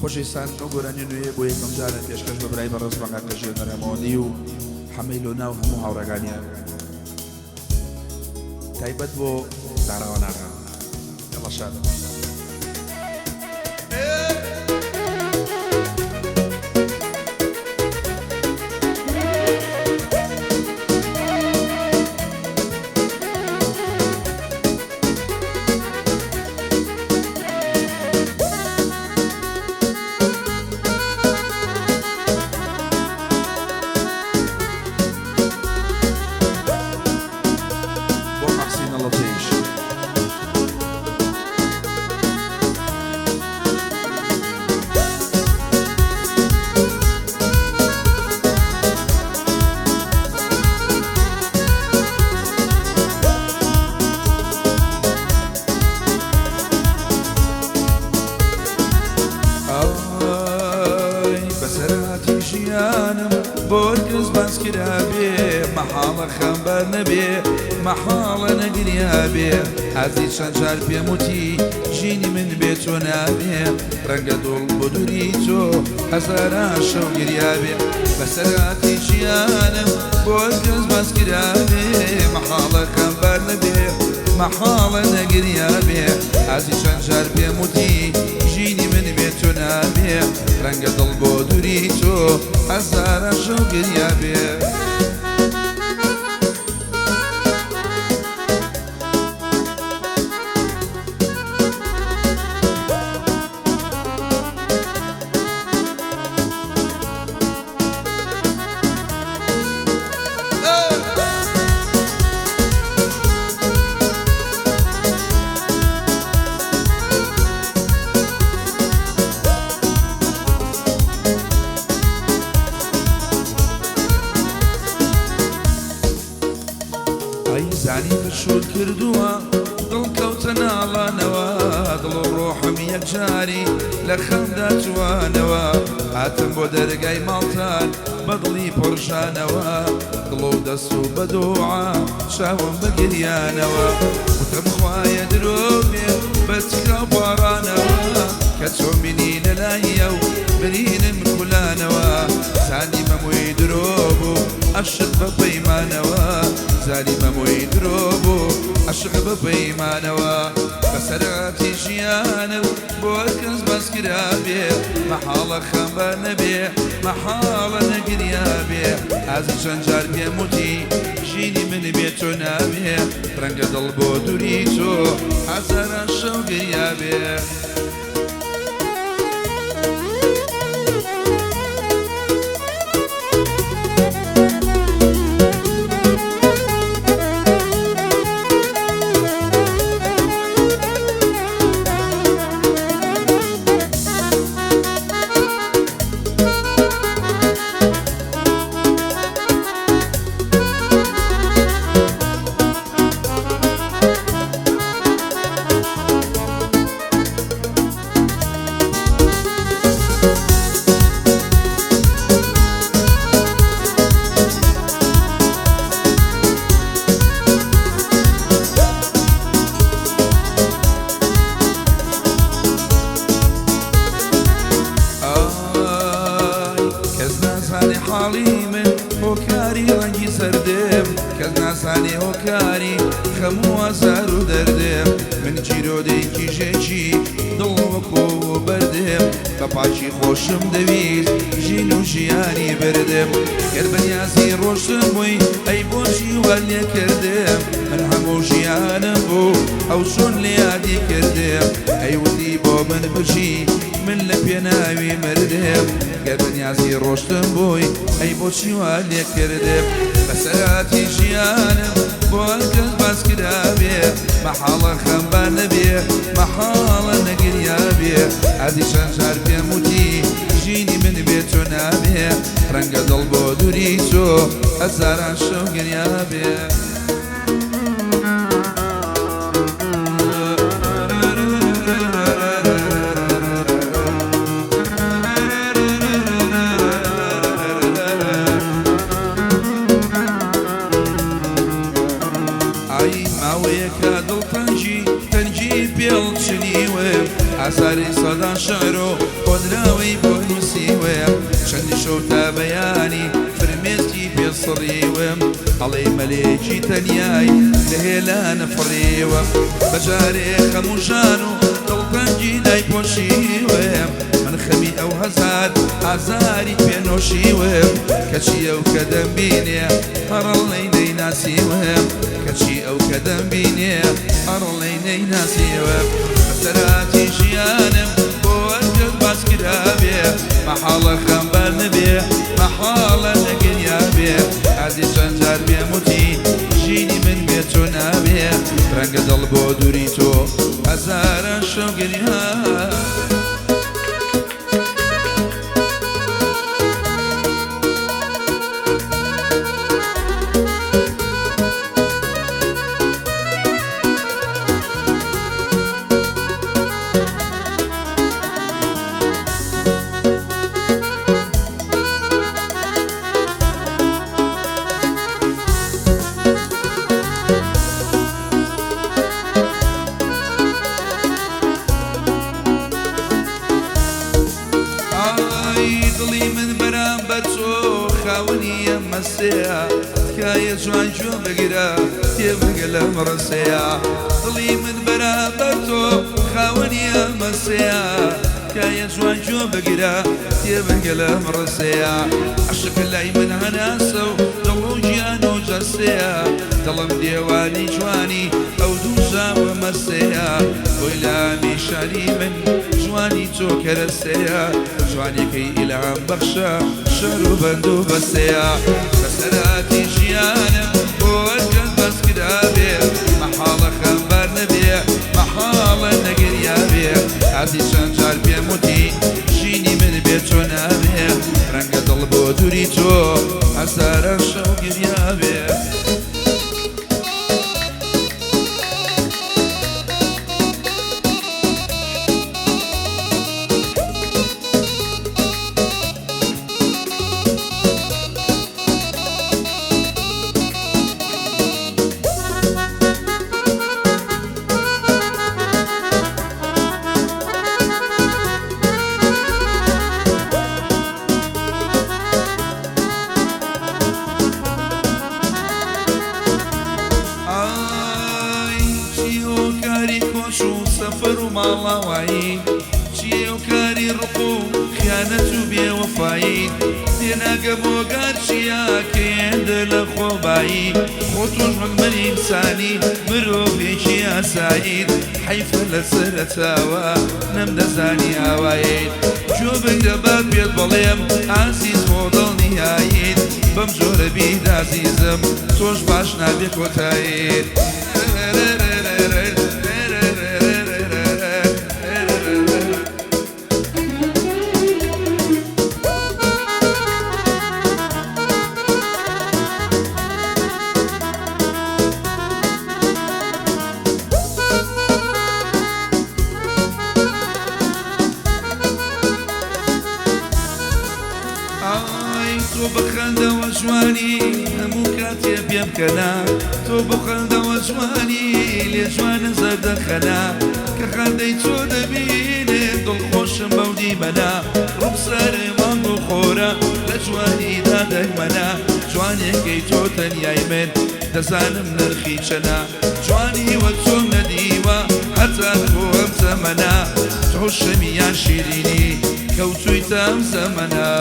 خۆشەویستان ئەو گۆرانیە نوێیە بۆ یەکەم جارە پێشکەش بە برای بەڕێزمان کاک لەژێر نەرەمەوەندی و حەمەی لۆنا و هەموو هاوڕێکانیان تایبەت بۆ زاراوە ناغا یاڵا شادە. بۆ مەحسین هەڵەبجەیش. ئای بەسەرهاتی ژیانم بۆ کەس باس کرابێ مەحاڵە خەمبار نەبێ مەحاڵە نەگریابێ ئازی چەند جار پێم وتی ژینی من بێ تۆ نابێ ڕەنگە دڵ بۆ دووری تۆ هەزاران شەو گریابێ بەسەرهاتی ژیانم بۆ کەس باس کرابێ مەحاڵە خەمبار نەبێ مەحاڵە نەگریابێ ئازی چەند جار پێم وتی ژینی من بێ تۆ نابێ ڕەنگە دڵ بۆ دووری تۆ هەزاران شەو گریابێ. ئەی زانی بشوت کردووە دڵ کەوتە ناڵانەوە دڵ و ڕۆحم یەکجاری لە خەمدا توانەوە هاتم بۆ دەرگای ماڵتان بە دڵی پڕژانەوە دڵ و دەست و بە دوعا چاوم بەگریانەوە وتم خوایە درۆ بێ بە تکا و پاڕانەوە کە چۆن بینی لەلایە و برینم کولانەوە زانی مەمووی درۆ بوو عەشق بە پەیمانەوە زانی مەمووی درۆ بوو عەشق بە پەیمانەوە بەسەرهاتی ژیانم بۆ کەس باس کرابێ مەحاڵە خەمبار نەبێ مەحاڵە نەگریابێ ئازی چەند جار پێم وتی ژینی من بێ تۆ نابێ ڕەنگە دڵ بۆ دووری تۆ هەزاران شەو گریابێ. ئای کەس نازانێ حاڵی من هۆکاری ڕەنگی زەردم کەس نازانێ هۆکاری خەم و ئازار و دەردم من گیرۆدەی کیژێکی دڵ وەکۆ بەردم بە پاکی خۆشم دەویست ژین و ژیانی بردم گەر بەنیازی ڕۆشتن بووی ئەی بۆچی وا لێ کردم من هەموو ژیانم بوو ئەو چۆن لێ یادی کردم ئەی وتی بۆ من بژی من لە پێناوی مردم گەر بەنیازی ڕۆشتن بووی ئەی بۆچی وا لێ کردم بەسەرهاتی ژیانم بۆ هەرکەس باس کرابێ مەحاڵە خەمبار نەبێ مەحاڵە نەگریابێ ئازی چەند جار پێم وتی ژینی من بێ تۆ نابێ ڕەنگە دڵ بۆ دووری تۆ هەزاران شەو گریابێ. ئای ماوەیەکە دڵتەنگی تەنگی پێڵ چنیوم ئازاری سەدان شعر و هۆنراوەی بۆ نووسیوم، چەندی شەو تا بەیانی فرمێسکی پێ سڕیوم، ئەڵێی مەلێکی تەنیای لە هێلانە فڕیوم، بە جارێ خەم و ژان و دڵتەنگی دایپۆشیوم، من خەمی ئەو هەزار ئازاری پێ نۆشیوم، کەچی ئەو کە دەمبینێ هەڕڵەی نەیناسیوم، کەچی ئەو کە دەمبینێ هەڕڵەی نەیناسیوم، بەسەرهاتی ژیانم بۆ هەرکەس باس کرابێ، مەحاڵە خەمبار نەبێ، مەحاڵە نەگریابێ، ئازیز چەند جار پێم وتی ژینی من بێ تۆ نابێ، ڕەنگە دڵ بۆ دووری تۆ هەزاران شەو گریا. ئای دڵی من بەرامبەر تۆ خاوەنی ئەم مەسەیە، تکایە جوان گوێ بگرە تێبگە لەم ڕستەیە. دڵی من بەرامبەر تۆ خاوەنی ئەم مەسەیە، تکایە جوان گوێ بگرە تێبگە لەم ڕستەیە. عەشق لای من هەناسە و دڵ و گیان و جەستەیە، دڵم دێوانی جوانی ئەو دوو چاوە مەستەیە، بۆی لامی شاری من جوانی تۆ کەرەستەیە، جوانیەکەی ئیلهام بەخشە شەر و بەند و بەستەیە. بەسەرهاتی ژیانم بۆ هەرکەس بەس کرابێ، مەحاڵە خەمبار نەبێ، مەحاڵە نەگریابێ، ئازیز چەند جار پێم وتی ژینی من بێ تۆ نابێ، ڕەنگە دڵ بۆ دووری تۆ هەزاران شەو گریابێ. ئای چی هۆکاری کۆچ و سەفەر و ماڵاوایی، چی هۆکاری ڕق و خیانەت و بێوەفایی، تێناگەم هۆکار چییە کە هێندە لە خۆبایی، خۆ تۆش وەک من ئینسانی مرۆڤێکی ئاساییت، حەیفە لە سەرەتاوە نەمدەزانی ئاواییت، گوێ بگرە با پێت بڵێم ئازیز بۆ دڵنیاییت، بەم جۆرە بیت ئازیزم تۆش باش نابێ کۆتاییت. ئای تۆ بخەندەوە جوانی هەموو کاتێ پێم کەنا، تۆ بخەندەوە جوانی لێ جوانە زەردەخەنە، کە خەندەی تۆ دەبینێ دڵخۆشم بەو دیمەنە، ڕوخسارێ مانگ و خۆرە لە جوانیدا دەگمەنە، جوانێکەی تۆ تەنیای من دەزانم نرخی چەنە، جوانی وەک تۆم نەدیوە هەتا بۆ ئەم تەمەنە، تۆ شەمی یان شیرینی کەوتوویتە ئەم زەمەنە.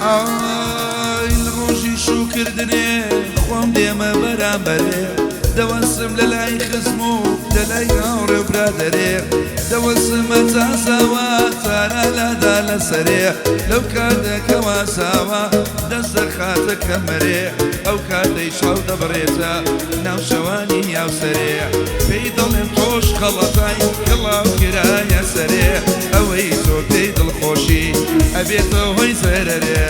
ئای لە ڕۆژی شووکردنێ خۆم دێمە بەرامبەرێ، دەوەسم لە لای خزم و لە لای هاوڕێ و برادەرێ، دەوەسمە تازاوە تارا لادا لەسەرێ، لەو کاتە کەوا ساوە دەست دەخاتە کەمەرێ، ئەو کاتەی چاو دەبڕێتە ناوچەوانی یاوسەرێ، پێی دەڵێم تۆش خەڵەتای کڵاو کرایە سەرێ، ئەو ئەوەی تۆ پێی دڵخۆشی ئەبێتە هۆی زەرەرێ.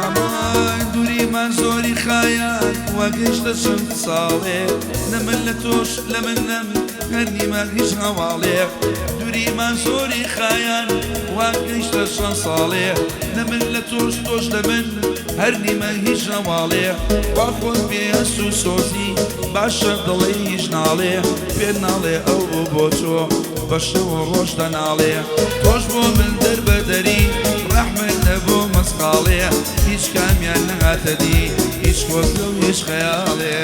ئەمان دووریمان زۆری خایاند وا گەیشتە چەند ساڵێ نە من لە تۆش لە من نەم هەر نیمە هیچ هەواڵێ دووریمان زۆری خایاند وا گەیشتە چەند ساڵێ نە من لە تۆش تۆش لە من هەر نیمە هیچ نەواڵێ وا خۆت بێ هەست و سۆزی باشە دڵی هیچ ناڵێ پێت ناڵێ ئەو بۆ تۆ بە شەو و ڕۆژ دەناڵێ تۆش بۆ من دەربەدەری ڕەحمت نەبوو مسقاڵێ هیچ کامیان نەهاتە دی هیچ خۆزگە و هیچ خەیاڵێ.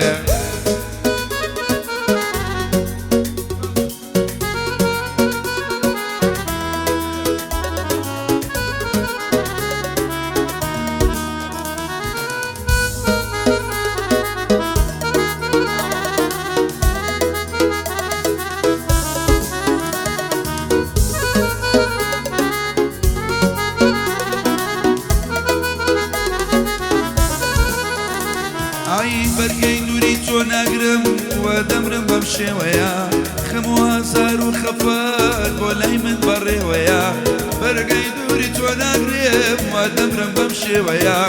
ئای بەرگەی دووری تۆ ناگرم و دەمرم بەم شێوەیە خەم و ئازار و خەفەت بۆ لای من بەڕێوەیە بەرگەی دووری تۆ ناگرم و دەمرم بەم شێوەیە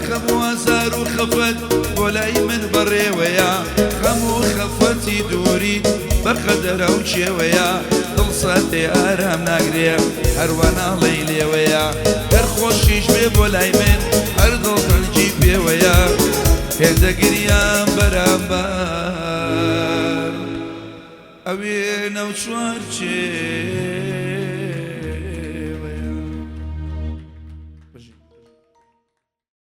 خەم و ئازار و خەفەت بۆ لای من بەڕێوەیە خەم و خەفەتی دووریت بە قەدەرە و کێوەیە دڵ ساتێ ئارام ناگرێ هەروا ناڵەی لێوەیە گەر خۆشیش بێ بۆ لای من هەر دڵتەنگی پێوەیە هێندە گریام بەرامبەر ئەوێ نەوچوار چێ.